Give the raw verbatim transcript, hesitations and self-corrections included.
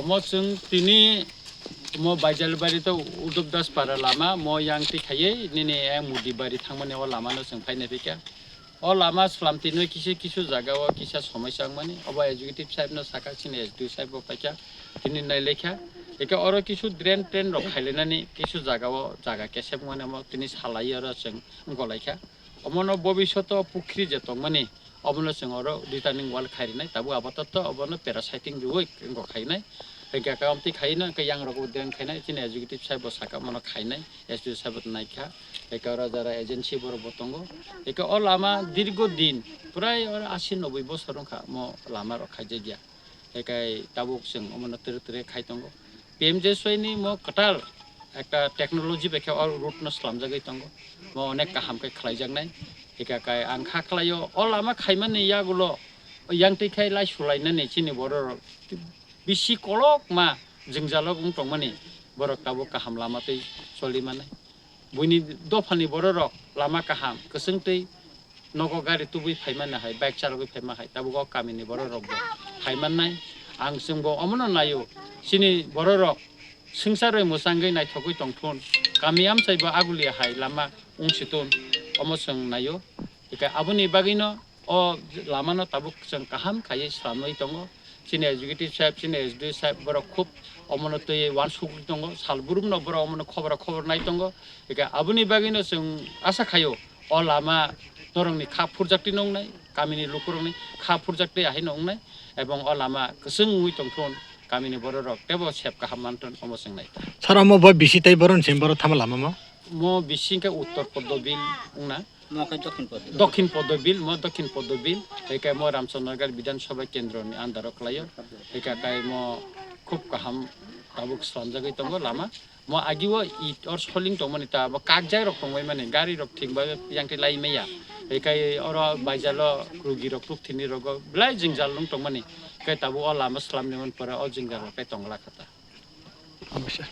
Mo chwng tini mo Baijalbari to Udop Das para lama mo yang twi khaiwi nini yang Mudibari thangmani o lama no chwng phaina phikha. O lama slam twi no kisu kisu jaga o kisa somosya wngmani obo executive sahib no sakha, chini S D O sahib bo paikha, tini nai lekha. Eke oro kisu drain train rok khailainani kisu jaga o jaga kesep wngmani omo tini salai oro chwng wngkolaikha. Omono bobishoto pukhri je tongmani, omono chwng oro returning wall khairinai, tabuk apatatto obono parasiting riui wngkok khainai. Hingke khe amtwi khaino hingke yangrok bo den khainai, chini executive sahib bo saka omono khainai, S D O sahib bo naikha. Hingke oro jara agency borok bo tongo. Hingke o lama dirgo din, prai oro asi noboi bosor wngkha omo lama rok khaijakya. Hingke tabuk chwng omono tere tere khai tongo. P M G S Y ni mo kwtal ekta technology bai khe o route no slamjagwi tongo. Mo onek kaham khe khlaijaknai. Hika kai ang kha khlaio, o lama khaimani yagulo yang twi khai lai sulainani chini bororok bisi kolokma jwngjalo wng tongmani, borok tabuk kaham lama twi choli manai. Buini dophani bororok lama kaham, kwchwng twi nogo gari tubui phaimani hai, bike charogwi phaima hai, tabuk o kamini bororok bo phaimannai. Ang chwngbo omono naio, chini bororok swngcharwi mwchangwi naithogwi tongthun, kami amchaibo agulia hai lama wngsitun, omo chwng naio. Hika aboni bagwino o lamano tabuk chwng kaham khaiwi slamwi tongo. Chini executive sahib, chini S D O sahib, borok khub omono twi uansukgwi tongo. Sal burumno borok omono khobora khobor nai tongo. Hika aboni bagwino chwng asa khaio, o lama norokni kha phurjaktwi nongnai, kamini lukurokni kha phurjaktwi ahai nongnai, ebong o lama kwchwng wngwi tongthun, kamini bororok teibo sep kaham manthun, omo chwng nai. Sir, omo bo bisi tei boroni simi borok tamo lama mo? Mo bisi hwnkhe Uttor Poddobil wngna. Mo khe Dokhin Poddobil. Dokhin Poddobil, mo Dokhin Poddobil, hwnkhe mo Ramchandranagar Bidhan Sabha Kendroni under o kwlaio, hwnkhe kai mo khub kaham tabuk slamjagwi tongo lama. Mo agio it or soling tongmani ta bo kakjak rok tongbai mani, gari rok thik bai yang twi lai maya. Hwnkhe oro baijalo rugi rok ruk thini rogo belai jwngjal nung tongmani. Hwnkhe tabuk o lama slamni man pore o jwngjal rok khe tongla kha ta. Omo se.